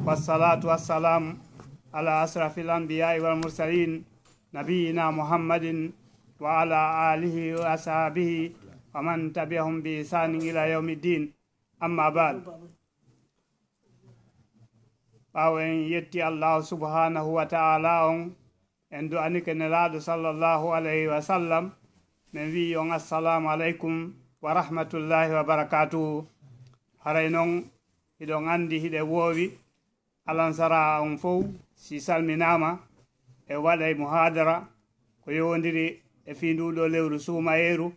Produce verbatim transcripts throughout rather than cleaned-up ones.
والصلاة والسلام على أشرف الأنبياء والمرسلين نبينا محمد وعلى آله وأصحابه ومن تبعهم بإحسان إلى يوم الدين. أما بعد. Ɓaawo en yetti Allahu subhanahu wa ta'ala on, en du'anike Nelaaɗo sallallahu alayhi wa sallam, men wi'i on assalamu alaykum wa rahmatullahi wa barakatuhu. Haray non, hiɗon anndi hiɗen woowi, alansara on fow si salminaama, e waɗay muhaadara ko yowondiri e fii nduu ɗoo lewru suumayeeru.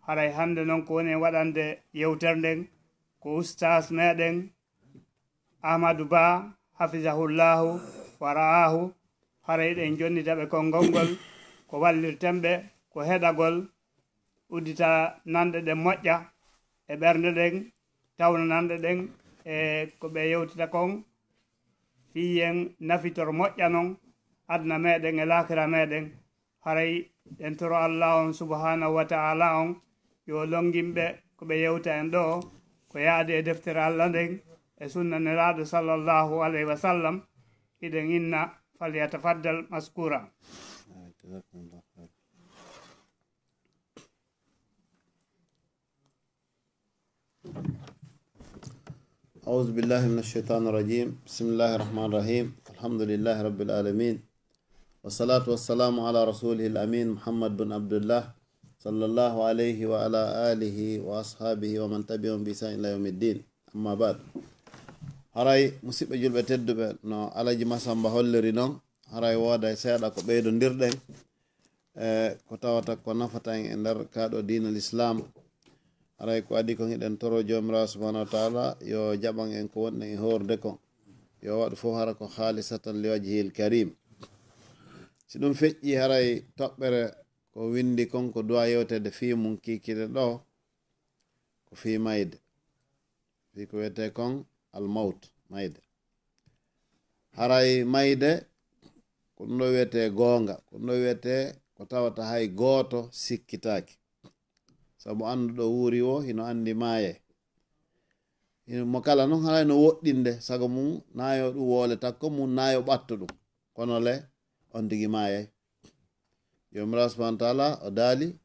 Haray hannde non ko woni en waɗande yewtere nden ko ustaas meɗen Ahmadu Ba, hafizahullahu wa ra'ahu. Haray ɗen jonnita ɓe konngol ngol, ko wallirten ɓe ko heɗagol, uddita nanɗe ɗen moƴƴa e ɓernde ɗen, tawna nanɗe ɗen e ko ɓe yewtita kon, fii en nafitor moƴƴa non aduna meɗen e laakira meɗen. Haray en toro Allah on subhanahu wa ta'ala on yo longin ɓe ko ɓe yewta en ɗoo, ko yaadi e deftere Allah nden e sunna Nelaaɗo sallallahu alayhi wa sallam. Hiɗen inna, falyatafaddal maskura. أعوذ بالله من الشيطان الرجيم. بسم الله الرحمن الرحيم. الحمد لله رب العالمين. والصلاة والسلام على رسوله الأمين محمد بن عبد الله صلى الله عليه وعلى آله وأصحابه ومن تبعهم بإحسان إلى يوم الدين. أما بعد. Haray, musiɓɓe julɓe tedduɓe, no Alaji Masamba holliri non, haray wooday seeɗa ko ɓeydondirɗen, e ko tawata ko nafata en e nder kaa ɗoo diina Lislaam. Haray ko adii kon hiɗen toro Joomiraaɗo subhanahu wa ta'ala yo jaɓan en ko wonɗen e hoorde kon, yo waɗu fof hara ko haalisatan li wajhihil karim. Si ɗum feƴƴii, haray toɓɓere ko winndi kon ko duwaa yewteede fii mum kiikiiɗe ɗoo, ko fii mayde, fii ko wiyetee kon almawt, mayde. Haray mayde ko ɗum ɗoo wiyetee goonga, ko ɗum ɗoo wiyetee ko tawata hay gooto sikkitaaki. Sabu annduɗo wuuri woo hino anndi maayay. Hino, mo kala non haray no woɗɗinde sago mum, naa yo ɗum woole takko mum, naa yo ɓatto ɗum. Kono le, on tigi maayay. Joomiraaɗo subhanahu wa ta'ala o daali,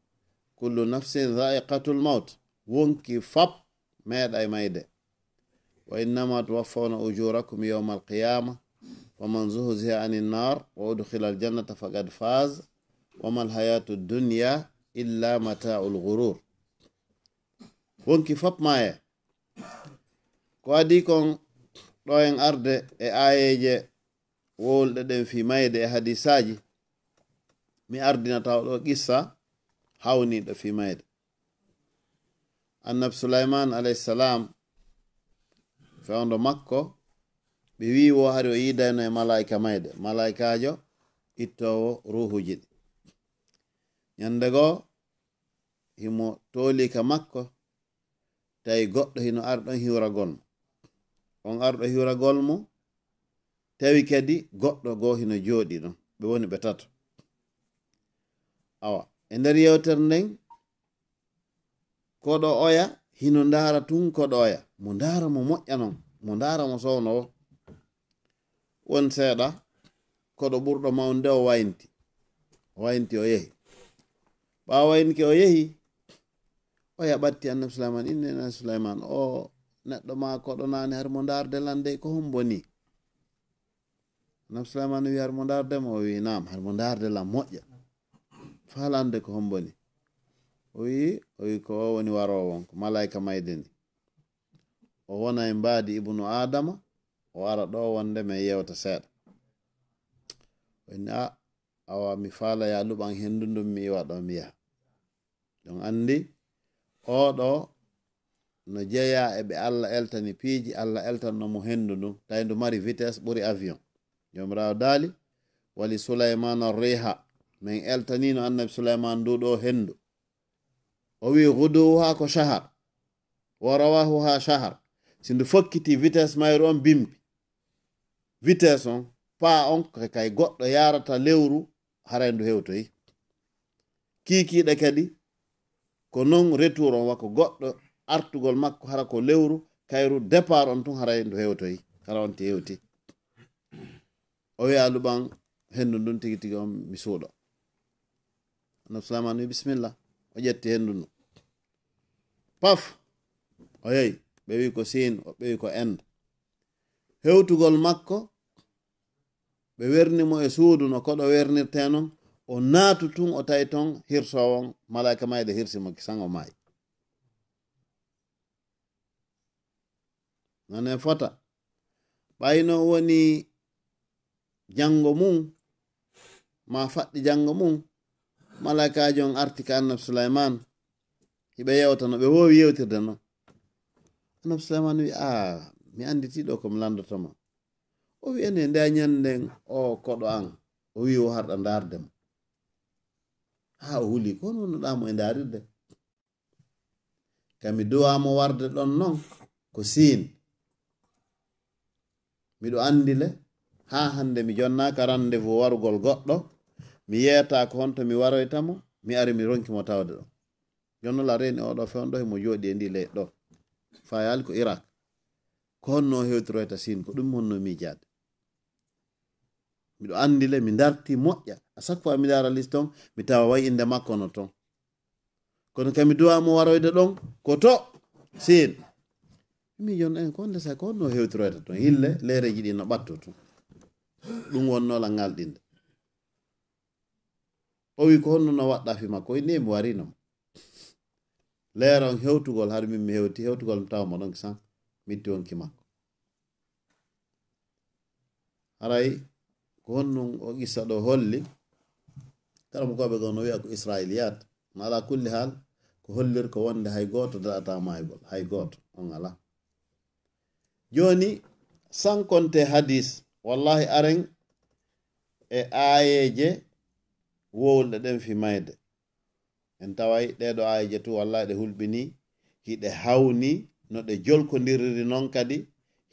kullu nafsin dha'iqatul mawt. Wonki fap meeɗay mayde. Wa innama tuwaffawna ujurakum yawmal qiyama, faman zuhziha anin nar wa udkhila al jannata faqad faz, wa mal hayatu dunya illa mata'ul ghurur. Wonki fap maaya. Ko adii kon ɗoo en arde e aayeeje wowluɗe ɗen fii mayde e hadiisaaji, mi ardinata o ɗoo qissa hawniiɗo fii mayde. Annabi Sulaymaan alayhi salaam, fewndo makko, ɓe wi'i wo hari o yiidayno e malaa'ika mayde, malaa'ikaajo ittoowo ruuhuuji ɗi. Ñannde goo, himo tooli ka makko, tawi goɗɗo hino ari ɗon hiwragol mo. On arɗo hiwragol mo, tawi kadi goɗɗo goo hino jooɗii ɗon. Ɓe woni ɓe tato. Awa, e nder yewtere nden, koɗo oya hino ndaara tun koɗo oya. Mo ndaara mo moƴƴa non, mo ndaara mo sowno o. Won seeɗa, koɗo ɓurɗo mawnde o waynti. O waynti o yehi. Ɓaawo waynki o yehi, oya ɓatti Annabi Sulaymaan, inni Annabi Sulaymaan, o neɗɗo maa koɗo naane hari mo ndaarde lan dey ko hombo nii? Annabi Sulaymaan wi'i, hari mo ndaarde mo? O wi'i, naam, hari mo ndaarde lan moƴƴa. Faalande ko hombo nii? O wi'i, o wi'i, ko o woni waroowo on, ko malaa'ika mayde nii. O wona e mbaadi Ibnu Aadama, o ara ɗoo wonde men yewta seeɗa. O inni, a, awa mi faala ya luɓan henndu ndun mi iwa ɗoo mi yaha. Ɗon anndi, oo ɗoo no jeyaa e ɓe Alla eltani piiji, Alla eltanno mo henndu ndun, tawi ndu mari vitesse ɓuri avion. Joomiraaɗo daali, wali Sulaymaana riiha, men eltaniino Annabi Sulaymaan nduu ɗoo henndu. O wi'i, ghuduwwuha ko shahar, wa rawahuha shahar. Si ndu fokkitii, vitesse mayru on bimbi. Vitesse on, paa on, ko kay goɗɗo yaarata lewru, haray ndu hewtoyi. Kiikiiɗe kadi, ko non retour on, wa ko goɗɗo artugol makko, hara ko lewru, kayru départ on tun, haray ndu hewtoyi, hara on ti hewti. O wiya, "Luɓan henndu ndun tigi tigi on, mi suuɗo." Annabi Suleymaan wi, "Bisimilla." O ƴetti henndu ndun. Paf! O yehi. Ɓe wi ko Siin, o ɓe wi ko Inde. Hewtugol makko, ɓe werni mo e suudu no koɗo wernirtee non. O naatu tun, o tawi ton hirsoowo on, malaa'ika mayde hirsi mo kisan, o maayi. Nane fota. Ɓayno woni janngo mum, ma faɗɗi janngo mum, malaa'ikaajo on arti ka Annabi Suleymaan, hiɓe yewta no ɓe woowi yewtirde non. Annabi Suleymaan wi, "Aa, mi annditi ɗo ko mi lanndoto ma." O wi, "Ene, nde a ñannden o koɗo an, o wi o harɗa ndaarde mo." Haa o huli, "Ko honno wonnoɗaa mo e ndaarirde?" Ka mi duwaa mo warde ɗon non, ko Siin. Miɗo anndi le, haa hannde mi jonnaaka rendez-vous warugol goɗɗo, mi yeetaa ko honto mi waroyta mo, mi ari mi ronki mo tawde ɗon. Jonno la reeni oo ɗoo fewndo himo jooɗii e ndii leydi ɗoo. Fayaali ko Irak. Ko honno o hewtiroyta Siin, ko ɗum honno miijaade. Miɗo anndi le, mi darti moƴƴa. À chaque fois mi ndaara liste on, mi tawa way innde makko no ton. Kono kadi mi duwaa mo waroyde ɗon, ko to Siin. Mi jon en ko ndesa ko no hewtiroyta ton. Hille, leereeji ɗi no ɓatto tun. Ɗum wonnoo la ngalɗinde. O wi, "Ko honno no waɗɗa fi makko?" O wi, "Ni mi warino mo." Leera on hewtugol, har min mi hewti, hewtugol mi tawa mo ɗon kisan, mitti wonki makko. Haray ko honɗum o qissa ɗo holli? Karamokooɓe goo no wi'a ko Isra'iliyat. Ma ala kulli hal, ko hollir ko wonde hay gooto daɗata maygol, hay gooto on alaa. Jooni, sankonte hadis, wallahi aren e aayeeje wowlɗe ɗen fi mayde. En taway ɗee ɗoo aayeeje tun, wallahi ɗe hulɓinii, hiɗe hawnii, no ɗe jolkondiriri non kadi.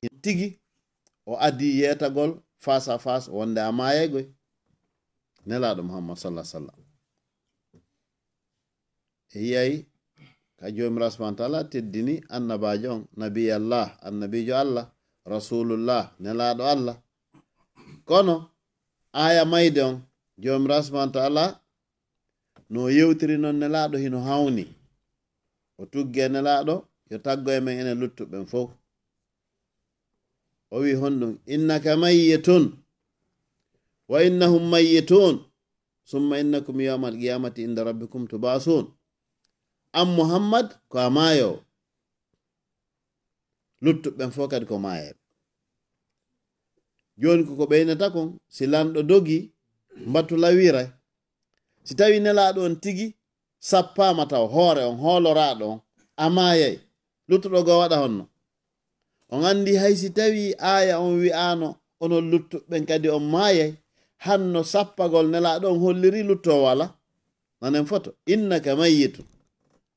Hin tigi o adii yeetagol face à face wonde a maayaygoy. Nelaaɗo Muhammad sallallahu alaihi wasallam. E yiyay ka Joomiraaɗo subhanahu wa taala teddini annabaajo on, nabiyallah, annabiijo Allah, rasulullah, nelaaɗo Allah. Kono aaya mayde on, Joomiraaɗo subhanahu wa taala no yewtiri non nelaaɗo hino hawni. O tuggi e nelaaɗo, yo taggo e men enen luttuɓe ɓen fow. O wi honɗum? "Innaka mayyitun, wa innahum mayyitun, summa innakum yawmal qiyamati inda rabbikum tub'asun." An Muhammad, ko a maayoowo. Luttuɓe ɓen fow kadi ko maayayɓe. Jooni ko ko ɓeynata kon, si lanɗo dogi, mbatu lawiray. Si tawi nelaaɗo on tigi sappaama taw, hoore on, hooloraaɗo on, a maayay. Luttuɗo goo waɗa honno? On anndi hay si tawi aaya on wi'aano, onon luttuɓe ɓen kadi on maayay, hanno sappagol nelaaɗo on holliri luttoowo alaa. Nanen foto, "Innaka mayyitun."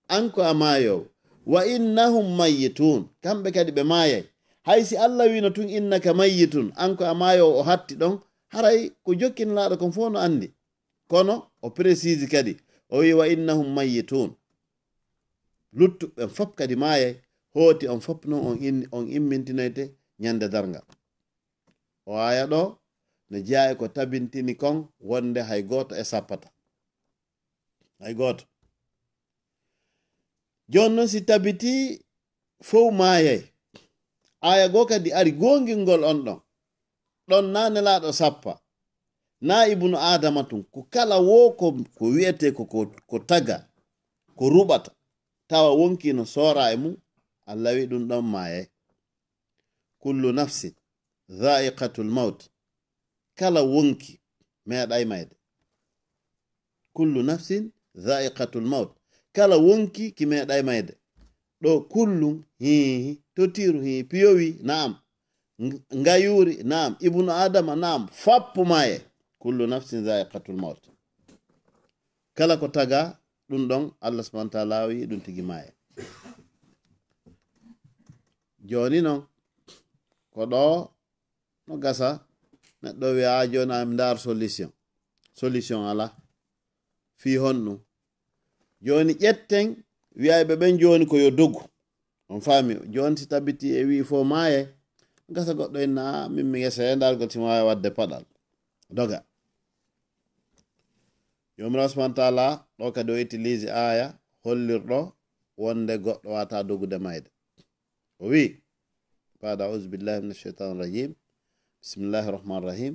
An ko a maayoowo. "Wa innahum mayyitun." Kamɓe kadi ɓe maayay. Hay si Allah wiino tun, "Innaka mayyitun." An ko a maayoowo, o hatti ɗon. Haray ko jokkinalaaɗo kon fow no anndi. Kono o précise kadi. O wi'i, "Wa innahum mayyitun." Luttuɓe ɓen fop kadi maayay. Hooti on fop non on in-, on immintinoyte ñande darngal. O aaya ɗoo no jeyaa e ko tabintini kon wonde hay gooto e sappata. Hay gooto. Jooni non si tabitii fow maayay. Aaya goo kadi ari goongingol on ɗon. Ɗon naa nelaaɗo sappa. Naa ibnu Aadama tun. Ko kala woo ko, ko wi'etee ko, ko, ko taga, ko ruɓata. Tawa wonkii no soora e mum. Allah wi'i ɗum ɗon maayay. Kullu nafsin dha'iqatul maut. Kala wonki meeɗay mayde. Kullu nafsin dha'iqatul maut. Kala wonki ki meeɗay mayde. Ɗo kullu, hii, totiru, hii, piyowi, na'am. Ng-, ngayuri, na'am. Ibnu Adama, na'am. Fappu maaye. Kullu nafsin dha'iqatul maut. Kala ko taga, ɗum ɗon, Allah subhanahu wa ta'ala wi'i ɗum tigi maaye. Jooni non, ko ɗo no gasa, neɗɗo wi'a, "Ah, jooni, ah, mi ndaar solution." Solution alaa. Fii honɗum? Jooni ƴetten, wi'ayɓe ɓen jooni ko yo dogu. On faami? Jooni si tabiti e wi'i fof maaye, gasa goɗɗo inna, "Ah, min mi gese, ndaargol si mi waawi waɗde paɗal." doga. Joomiraawo subhaanahu wa taala ɗo kadi o utilise aaya hollirɗo wonde goɗɗo waata dogude mayde. O wi, baada auzu billahi min ashaitan rajim, bismillahi rahmani rahim,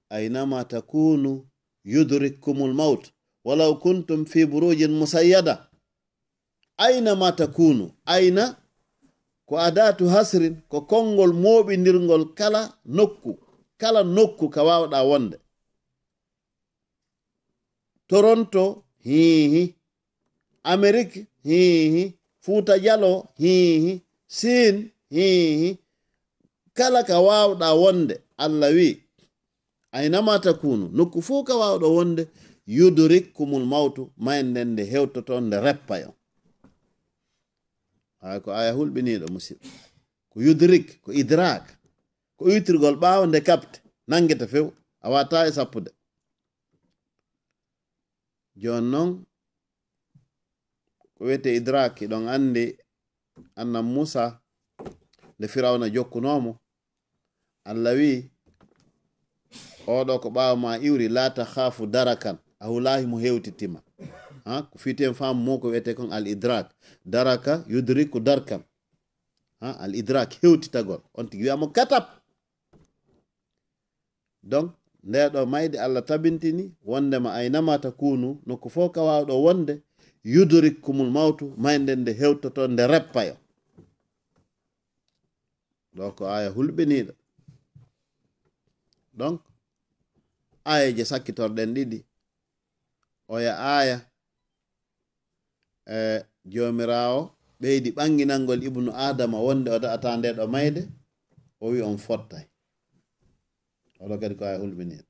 ainama takunu yudrikkumul maut walaw kuntum fi burujin musayyada. Ainama takunu, aina ko adatu hasrin, ko konngol mooɓindirngol kala nokku, kala nokku ka waawɗaa wonde. Toronto, hiihi. Amerik, hiihi. Fuuta Jalo, hiihi. Siin, hiihi. Kala ka waawɗaa wonde, Allah wi, ainama takunu, nokku fof ka waawɗo wonde, yudrikkumul mawtu, mayde nden nde hewtoto, nde reppa on. Hay ko aya hulɓiniiɗo, musidɗo. Ko yudrik, ko idrak, ko iwtirgol ɓaawo nde kapte, nanngete few, a waata e sappude. Jooni noon, ko wiyetee idrak, hiɗon anndi annabi Muusa, nde Firawna jokkunoo mo, Allah wi, "Oo ɗo ko ɓaawo ma iwri, la takhafu darakan, a hulaaki mo hewtitii ma." Ha, ko fii ten faamu mo ko wiyetee kon al idrak. Daraka yudriku darkan. Ha, al idrak, hewtitagol. On tigi wiya mo katap. Donc, nde ɗo mayde Allah tabintini, wondema aynama takunu, nokku fof ka waawɗo wonde, yudrikkumul mawtu, mayde nde hewtoto, nde reppa on. Ɗo ko aya hulɓiniiɗo. Donc, aya je sakkitorɗen ɗiɗi. Oya aya, e, Joomiraawo ɓeydi ɓannginangol Ibnu Aadama wonde o da'ataa nde ɗo mayde, o wi on fottay. Oɗo kadi ko aya hulɓiniiɗo.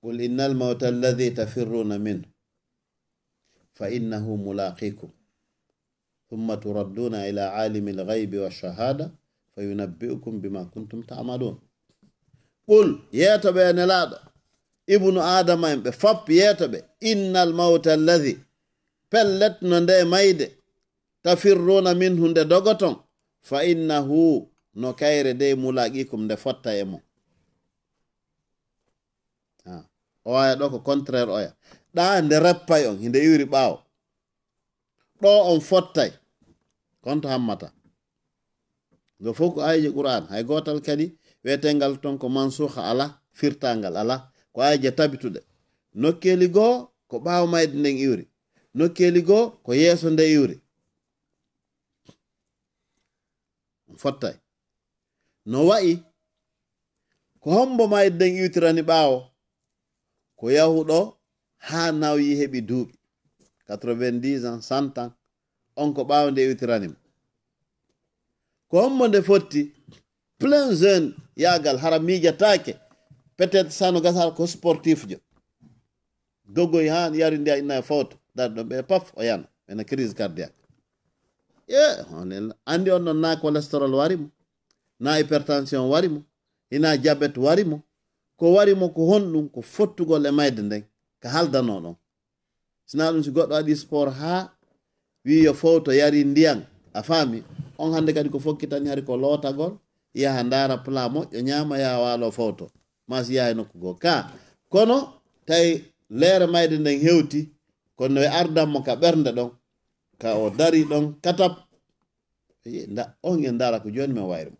Qul innal mawta alladhi tafirruna minhu fa innahu mulaqikum. Thumma turadduna ila alimil ghaybi wa shahada fa yunabbi'ukum bima kuntum ta'malun. Qul, yeeto ɓe, Nelaaɗo, Ibnu Aadama en ɓe fop, yeeto ɓe, innal mawta alladhi, pellet no nde mayde, tafirruna minhu, nde dogoton, fa innahu, no kayre dey, mulaqikum, nde fotta e mon. Ha. O aya ɗo ko contraire oya. Ɗa nde reppay on, hinde iwri ɓaawo. Ɗo on fottay. Konto hammata. Ngo fof ko ayije Qur'an. Hay gootal kadi wetengal ton ko mansuha ala, firtangal ala. Ko ayije tabituɗe. Nokkeeli goo ko ɓaawo mayde nden iwri. Nokkeeli goo ko yeeso nde iwri. Fottay. No wa'i, ko hombo mayde nden iwtirani ɓaawo? Ko yahuɗo haa nawyi heɓi duuɓi, quatre-vingt-dix ans, cent ans, on ko ɓaawo nde iwtirani mo. Ko hombo nde fotti? Plein jeune, yaagal, hara miijataake. Peut-être sano gasal ko sportif jo. Dogoy haa yari ndiya ina e fawto. Dari ɗon ɓe paf o yana. Ena crise cardiaque. E, on en anndi on ɗon na cholestérol wari mo. Na hypertension wari mo. Ina diabète wari mo. Ko wari mo ko honɗum? Ko fottugol e mayde nden. Ka haldanoo ɗon. Sina ɗum si goɗɗo waɗi sport haa wi yo fowto, yari ndiyan, a faami, on hannde kadi ko fokkitani hari ko lootagol, yaha ndaara plat moƴƴo, ñaama, yaha waalo fowto, maa si yaha e nokku goo. Ka, kono tawi leere mayde nden hewti, kono no ardan mo ka ɓernde ɗon, ka o dari ɗon, katap, nda, on en ndaara ko jooni men wayri mo.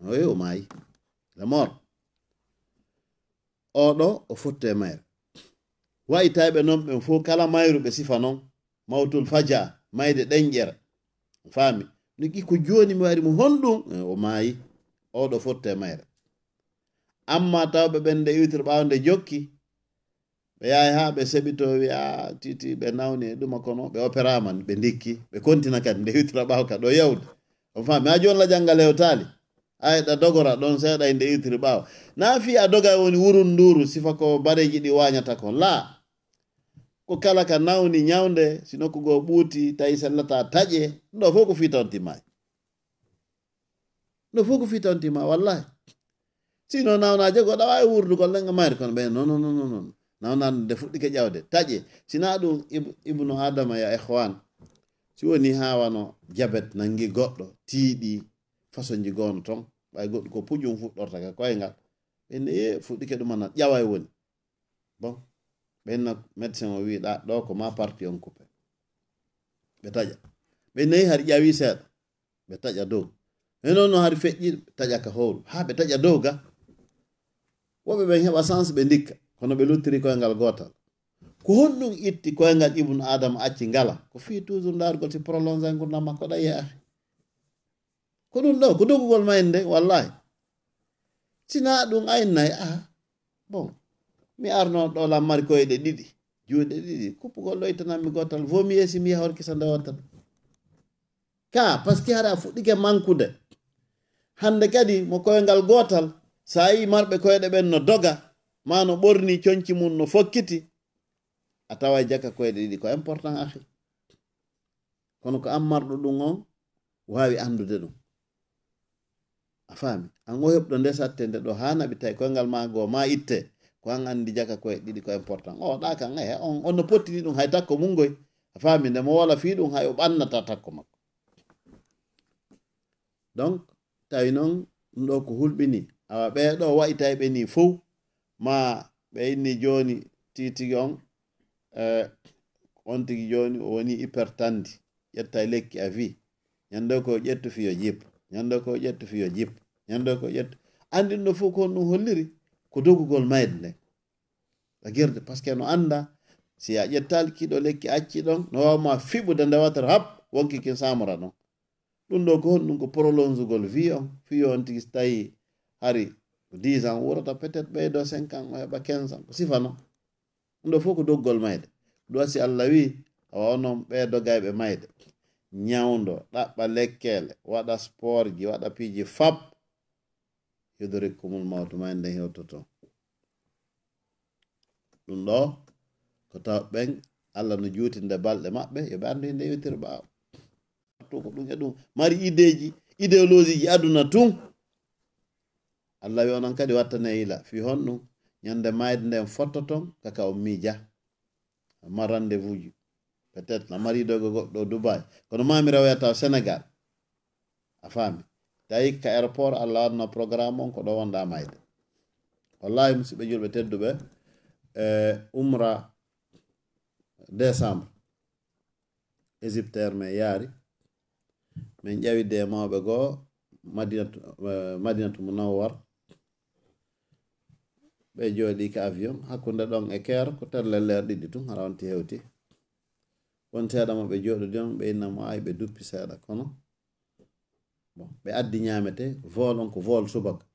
O yehi, o maayi. La mort. Oɗo o fotti e mayre. Wa'i tayɓe non ɓen fof kala mayru ɓe sifa non, mawtul faja, mayde ɗenƴere. Faami? Ni ki ko jooni mi wari mo honɗum? Eh, o maayi. Oɗo fotti e mayre. Amma tawɓe ɓen nde iwtiri ɓaawo nde jokki, ɓe yahay haa ɓe seɓito, wi, "Ah, titi ɓe nawni e ɗuma," kono ɓe opérama, ɓe ndikki, ɓe kontina kadi nde iwtira ɓaawo ka ɗo yawde. On faami? Haa jooni la janngal hewtaali. Ay, ɗa dogora ɗon seeɗa e nde iwtiri ɓaawo. Na fii a doga woni wurunduuru, sifa ko bareeji ɗi waañata kon. Laa. Ko kala ka nawni ñawnde, si nokku goo ɓuuti, tawi sellataa taƴe, ɗo fof ko fii tawon timmaay. Ɗo fof ko fii tawon timmaay, wallahi. Sino nawnaaje goo, ɗa waawi wurdugol ɗen e mayre, kono ɓe, non, non, non, non, non. Nawnaande nde fuɗɗike ƴawde, taƴe. Sina ɗum, Ib-, Ibnu Adama, ya ikhwan. Si woni haa wano jabet nangi goɗɗo, tiiɗi, façon ji goono ton, ɓay goɗɗum ko pujum fuɗɗorta ka koyngal. Ɓe nde, "Ee, fuɗɗike ɗum ana ƴawa e woni." Bon, ɓen no médecin o wi, "Ɗa, ɗo ko ma parti on coupé." Ɓe taƴa. Ɓe neyi hari ƴawi seeɗa. Ɓe taƴa dow. E noon no hari feƴƴi, ɓe taƴa ka howru. Haa ɓe taƴa dow ga. Woɓɓe ɓen heɓa sens ɓe ndikka. Kono ɓe luttiri koyngal gootal. Ko honɗum itti koyngal Ibnu Adama acci ngala? Ko fii toujours ndaargol si prolonge ngurndan makko ɗan, ya akhi. Ko ɗum ɗo, ko doggugol mayde nde, wallahi. Sinaa ɗum aynay, ah, bon, mi arno ɗo lan mari koyɗe ɗiɗi, juuɗe ɗiɗi, kuppugol ɗo ittanammi gootal, vaut mieux si mi yahorki sande wonta ɗo. Ka, parce que hara a fuɗɗike mankude. Hande kadi mo koyngal gootal, sa yii marɓe koyɗe ɓen no doga, ma no ɓorni conci mum no fokkiti, a taway jaka koyɗe ɗiɗi ko important, akhi. Kono ko an marɗo ɗum on waawi anndude ɗum. A faami? An o heɓɗo nde satte nde ɗo haa naɓi tawi koyngal maa goo maa itte, ko an anndi jaka koye ɗiɗi ko important. O ɗa kan, eh, on, on no pottini ɗum hay takko mum goy. A faami? Nde mo wola fii ɗum hay o ɓannata takko makko. Donc, tawi noon ɗum ɗo ko hulɓini. Awa ɓee ɗo wayi tawi ɓe nii fow, ma ɓe inni jooni tigi tigi on, eh, on tigi jooni o woni hypertendu, ƴetta lekki à vie. Ñande ko ƴettu fiyo jip, ñande ko ƴettu fiyo jip, ñande ko ƴettu. Anndi ɗum ɗo fof ko honɗum holliri? Ko dogugol mayde nde. A gerde, parce que no annda, si a ƴettaali kiɗo lekki acci ɗon, no waawa ma fiɓude nde watara hap, wonki kin samora ɗon. Ɗum ɗo ko honɗum? Ko prolongugol vie on, fiyo on tigi so tawi hari ko dix ans wurata, peut-être ɓeydo cinq ans, o heɓa quinze ans, ko sifa non. Ɗum ɗo fof ko doggol mayde. Ɗum wasi Allah wi, awa onon ɓe dogayɓe mayde, ñawdo, ɗaɓɓa lekkele, waɗa sport ji, waɗa piiji fap, yudrikkumul mawtu, mayde nden hewtoto. Ɗum ɗo ko taw ɓen Allah no juutinde balɗe maɓɓe, yo ɓe anndu hinde yewtira ɓaawo. To ko ɗum e ɗum mari ideeji, idéologie ji aduna tun. Allah wi onon kadi wattane yila. Fii honɗum? Ñande mayde nden fottoton, kaka on miija. Ma rendez-vous ji. Peut-être na mari dogo goɗɗo Dubai. Kono ma mi rewoya taw Sénégal. A faami? Tawi ka aéroport Allah waɗno programme on ko ɗo wonɗa mayde. Wallahi, musidɓe julɓe tedduɓe, e umra décembre, Égypte Air men yaari. Min ƴawidi e mawɓe goo Madinatu, eh, Madinatu Munawwar. Ɓe jooɗi ka avion, hakkunde ɗon e Caire ko telle leer ɗiɗi tun, hara on ti hewti. Won seeɗa mo ɓe jooɗodi on, ɓe inna mo, ay, ɓe duppi seeɗa, kono, bon, ɓe addi ñaamete, vol on ko vol subaka.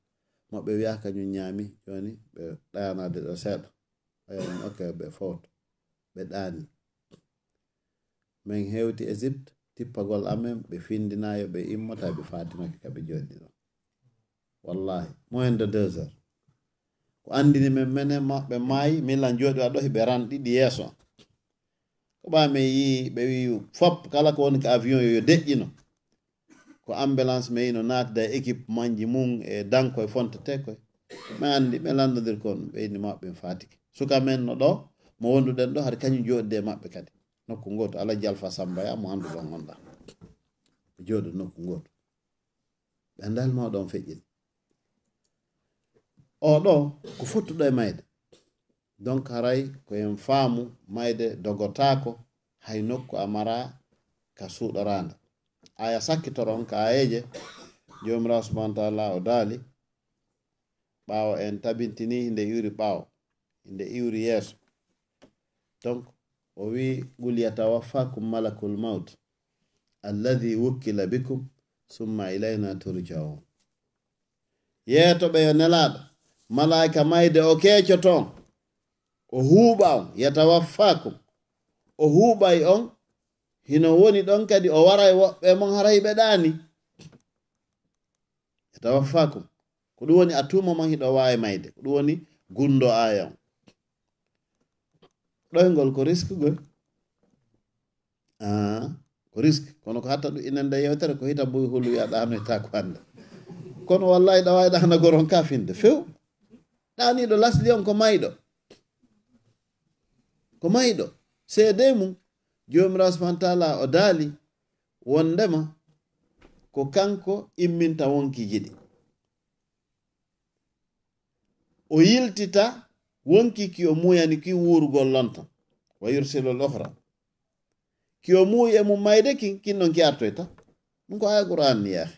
Mo ɓe wi'a kañum ñaami, jooni ɓe ɗayanade ɗo seeɗa. Ɓe on, ok, ɓe fowto. Ɓe ɗaani. Min hewti Égypte, tippagol amen, ɓe findina yo ɓe immo, tawi ɓe faatinoke ka ɓe jooɗi ɗon. Wallahi, moins de deux heures. Ko anndini men, menen maɓɓe maayi, min lan jooɗi waɗo hiɓe ran ɗiɗi yeeso. Ko ɓaa men yii, ɓe wii fop, kala ko woni ka avion yo, yo deƴƴino. Ko ambulance men yino naatida e équipe manji mum e danko e fonte tekoy. Men anndi, men lanndondir kon, ɓe inni maɓɓe en faatike. Suka men no ɗo, mo wonduɗen ɗo, hari kañum jooɗide e maɓɓe kadi. Nokku gooto, Alaji Alfa Samba ya, mo annduɗon on ɗa. Ɓe jooɗo nokku gooto. Ɓe anndaali mawɗo on feƴƴini. O ɗo, ko fottuɗo e mayde. Donc, haray ko en faamu mayde dogotaako hay nokku a mara ka suuɗoraanda. Aya sakkitoro on ka ayeeje, Joomiraawo subhaanahu wa taala o daali, ɓaawo en tabintini hinde iwri ɓaawo, hinde iwri yeeso. Donc, o wi, "Qul yatawaffakum malakul mawt, alladhi wukkila bikum, summa ilayna turja'un." Yeeto ɓe yo nelaaɗo, malaa'ika mayde o keecoto on, o huuɓa on, yatawaffakum, o huuɓay on, hino woni ɗon kadi o waray woɓɓe mon haray ɓe ɗaani. Yatawaffakum, ko ɗum woni a tuuma man hiɗo waawi mayde, ko ɗum woni gunndo aaya on. Ɗoyngol ko risque gol. Ah, ko risque. Kono ko hatta ɗum inen nde yewtere ko hita boy hulu wiya ɗaanoyta ko hannde. Kono wallahi ɗa waawi ɗaana goron ka finde few. Ɗaaniiɗo lasli on ko mayɗo. Ko mayɗo. Seedee mum, Joomiraawo subhaanahu wa taala o daali wondema ko kanko imminta wonkiiji ɗi. O yiltita wonki ki o muuyani ki wuurugol lonta. Wa yursilul ukhra. Ki o muuyi e mum mayde kin, kin non ki artoyta. Ɗum ko aya Qur'an ni, yaahi.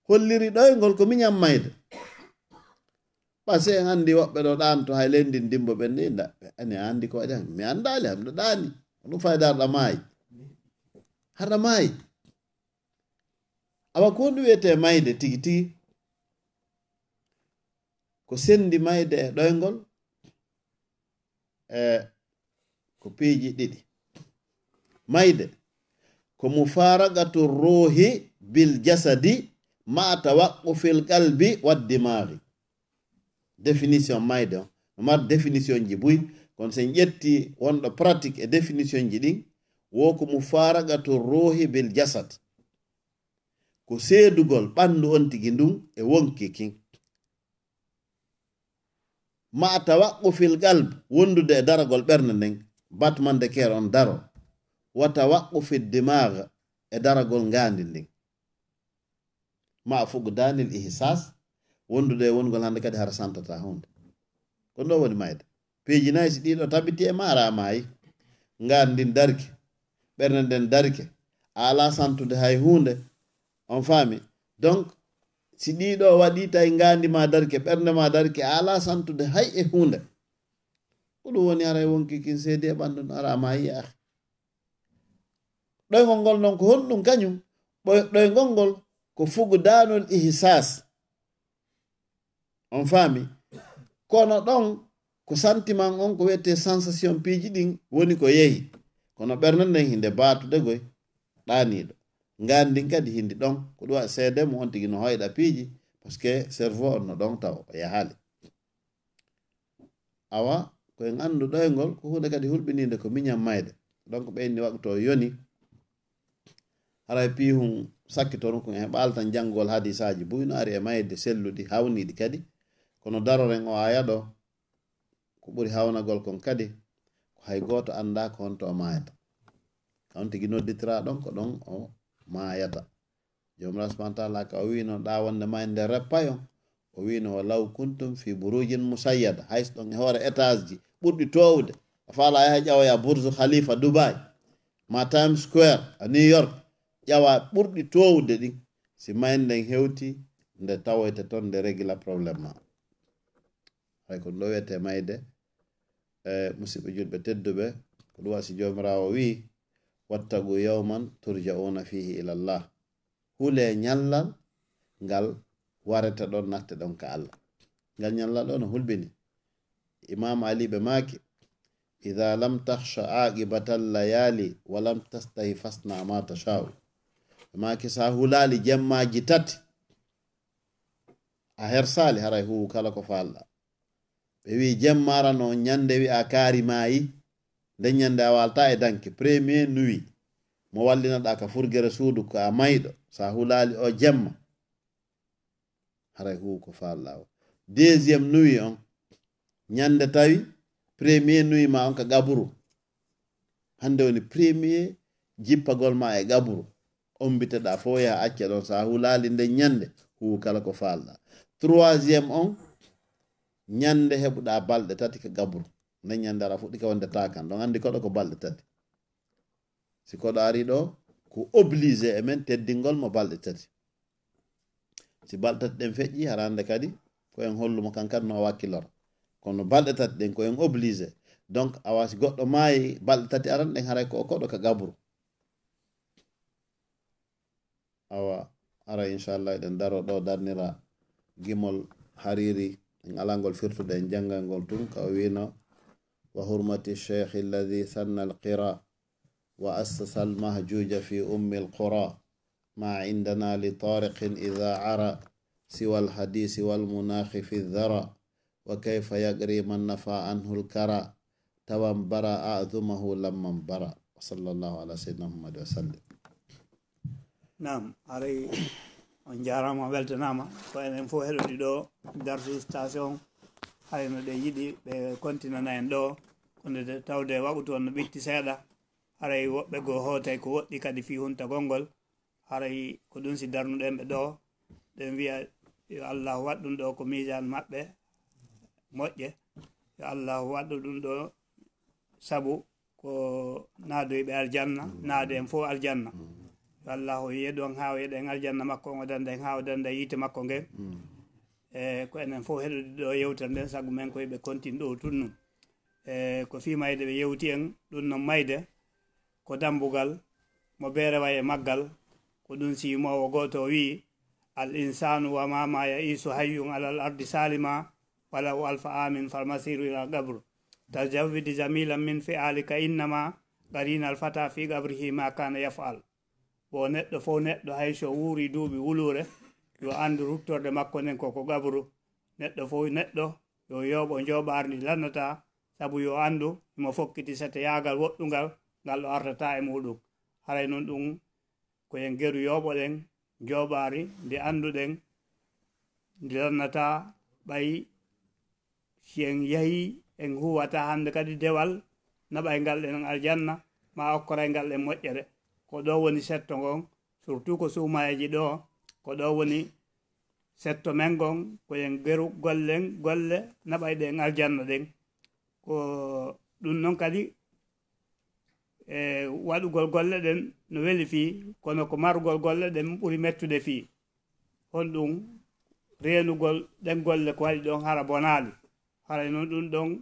Holliri ɗoyngol ko miñan mayde. Parce que en anndi woɓɓe ɗo ɗaanto hay leydi ndin dimbo ɓen ɗi nda. Ani a anndi ko waɗi han? Mi anndaali, am ɗo ɗaani. Ko ɗum fayda harɗa maayi. Harɗa maayi. Awa ko honɗum wiyetee mayde tigi tigi? Ko senndi mayde e ɗoyngol? E ko piiji ɗiɗi. Mayde ko mufaraqatu ruhi bil jasadi ma tawaqqufil qalbi wad dimaghi. Définition mayde on no mari définition ji buy, kono sen ƴetti wonɗo pratique e définition ji ɗin, wo ko mufaraqatu ruhi bil jasad. Ko seedugol ɓanndu on tigi ndun e wonki kin. Ma tawaqqufil qalb, wondude e daragol ɓernde nden, battement de cœur on daro. Wa tawaqqufid dimagh, e daragol ngaandi ndin. Ma fuqdanil ihsas, wondude e wongol hannde kadi hara santata hunde. Ko ɗo woni mayde. Piiji nayi si ɗiɗo tabiti e ma, ara a maayi. Ngaandi ndin darike, ɓernde nden darike, a ala santude hay hunde. On faami? Donc, si ɗiɗo waɗi tawi ngaandi ma darike, ɓernde ma darike, a ala santude hay e hunde. Ko ɗum woni haray wonki kin seedi e ɓanndu no ara a maayi, yaahi. Ɗoyngol ngol non ko honɗum kañum? Ɓoy-, ɗoyngol ngol ko fuqdanul ihsas. On faami? Kono ɗon ko sentiment on, ko wiyetee sensation piiji ɗin woni ko yehi. Kono ɓernde nden hinde baatude goy ɗaaniiɗo. Ngaandi ndin kadi hindi ɗon, ko ɗum waɗi seede mum on tigi no hoyɗa piiji, parce que cerveau on no ɗon taw o yahaali. Awa, ko en anndu ɗoyngol, ko huunde kadi hulɓiniinde ko miñan mayde. Donc ɓe inni waqtu o yoni, haray piihun sakkitoron kun en ɓaaltan janngugol hadiisaaji buy no ari e mayde selluɗi, hawniiɗi kadi. Kono daroren o aya ɗo, ko ɓuri hawnagol kon kadi, ko hay gooto anndaa ko honto o maayata. Ka on tigi nodditiraa ɗon, ko ɗon o maayata. Joomiraaɗo subhaanahu wa taala ka o wiino ɗa wonde mayde reppayon, o wiino, "Walaw kuntum fi burujin musayyada." Hay so ɗon e hoore étage ji ɓurɗi toowude, a faala yaha ƴawoya Burj Khalifa Dubai, ma Times Square a New York, ƴawa ɓurɗi toowude ɗin, si mayde nden hewti, nde tawoyte ton, nde régla problème ma. Hay ko ɗum ɗo wiyetee mayde. E musidɓe julɓe tedduɓe, ko ɗum waɗi si Joomiraawo wi'i, "Wattaqu yawman turja'una fihi ila Allah." Hulee ñallal ngal warete ɗon, natte ɗon ka Allah. Ngal ñallal ɗo no hulɓini. Imam Ali ɓe maaki, "Idha lam takhsha aqibatal layali wa lam tastahi fasna ma tasha'u." Ɓe maaki, sa hulaali jemmaaji tati, a hersaali, haray huwu kala ko faalɗa. Ɓe wi'i, "Jemma arano on ñande wi'a kaari maayi, nden ñande a waalta e danki." Premier nuit, mo wallinaɗa ka furgere suudu ko a mayɗo, sa hulaali o jemma, haray huwu ko faalɗa o. Deuxième nuit on, ñande tawi premier nuit ma on ka qaburu. Hande woni premier jippagol ma e qaburu. Ombiteɗa fof yaha acca ɗon, sa hulaali nden ñande, huwu kala ko faalɗa. Troisième on, ñande heɓuɗa balɗe tati ka qaburu. Nden ñande ara fuɗɗi ka wonde takan, ɗon andi koɗo ko balɗe tati. Si koɗo ari ɗo, ko obligé e men teddingol mo balɗe tati. Si balɗe tati ɗen feƴƴi, hara hande kadi ko en hollumo kan kadi no o wakkilora. Kono balɗe tati ɗen ko en obligé. Donc, awa si goɗɗo maayi balɗe tati aran ɗen, haray ko o koɗo ka qaburu. Awa, ara inchallah eɗen daro ɗo darnira gimol hariri, en alangol firtude, en janngangol tun ka o wiino, "Wa hurmati cheikh alladhi sanna alqira, wa assasa almahjuja fi ummi alqura, ma indana li tariqin idha ara, siwa alhadisi walmunakhi fi dhara, wa kayfa yaqri man nafa anhu alkara, tawan bara a'zumahu lamman bara." Wa sallallahu ala sayyidina Muhammad wa sallim. Naam, haray on jaaraama, weltanaama. Ko enen fof heɗoɗi ɗo darsu station, haray no ɗe yiɗi ɓe kontinana en ɗo, kono de tawde waɓutu on no ɓitti seeɗa, haray woɓɓe goo hootay ko woɗɗi kadi fii huntagol ngol. Haray ko ɗum si darnuɗen ɓe ɗo, ɗen wi'a yo Allah waɗ ɗum ɗo ko miisaan maɓɓe, moƴƴe. Yo Allahu waɗɗo ɗum ɗo sabu ko naadoyɓe aljanna, naado en fof aljanna. Yo Allahu yeɗu en haa o yeɗa en aljanna makko on, o danda en haa o danda yiite makko ngen. E ko enen fof heɗude ɗo yewtere nden, sabu men koye ɓe kontin ɗo tun ɗum. E ko fii mayde ɓe yewti en, ɗum noon mayde ko dambugal mo beere wayi e maggal, ko ɗum si yimoowo gooto o wi'i, "Al insaanu wa ma ma ya'iisu hayyun alal ardi saalima, walaw alfa aamin fal masiiru ila gabr. Tazawwidi jamilan min fi'alika innama qarina al fata fi gabrihi ma kana yaf'al." Wo neɗɗo fof neɗɗo, hay so wuuri duuɓi wuluure, yo anndu ruttorde makko nden ko ko gabru. Neɗɗo fof neɗɗo, yo yooɓo njooɓaari ndi lannataa, sabu yo anndu himo fokkiti seteyaagal woɗɗungal ngal o artataa e muuɗum. Haray noon ɗum ko en geru yooɓoɗen njooɓaari ndi annduɗen ndi lannataa, ɓay si en yahii en huwataa hannde kadi dewal naɓayngal ɗen aljanna, maa okkorayngal ɗen moƴƴere. Ko ɗo woni setto ngon, surtout ko suumayeeji ɗo, ko ɗo woni setto men ngon, ko en geru gollen golle naɓayɗe en aljanna ɗen. Ko ɗum noon kadi, e waɗugol golle ɗen no weli fii, kono ko marugol golle ɗen ɓuri mettude fii. Honɗum reenugol ɗen golle ko waɗi ɗon hara bonaali? Haray noon ɗum ɗon,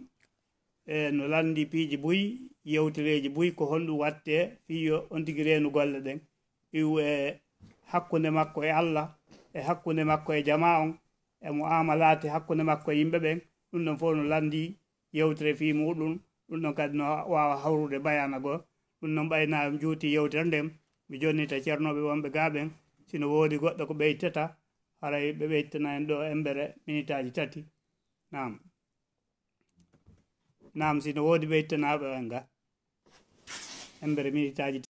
e no lanndi piiji buy, yewtereeji buy, ko honɗum waɗtee fii yo on tigi reenu golle ɗen, iwu e hakkunde makko e Alla, e hakkunde makko e jamaa on, e mu'amalaati hakkunde makko e yimɓe ɓen. Ɗum ɗon fof no lanndi yewtere fii muuɗum. Ɗum ɗon kadi no waawa hawrude bayaana goo. Ɗum noon ɓay na juuti yewtere nden, mi jonnita cernooɓe wonɓe gaa ɓen, si no woodi goɗɗo ko ɓeytata, haray ɓe ɓeytana en ɗo embere minitaaji tati. Naam. Naam, si no woodi ɓeytanaaɗo en ga embere minitaaji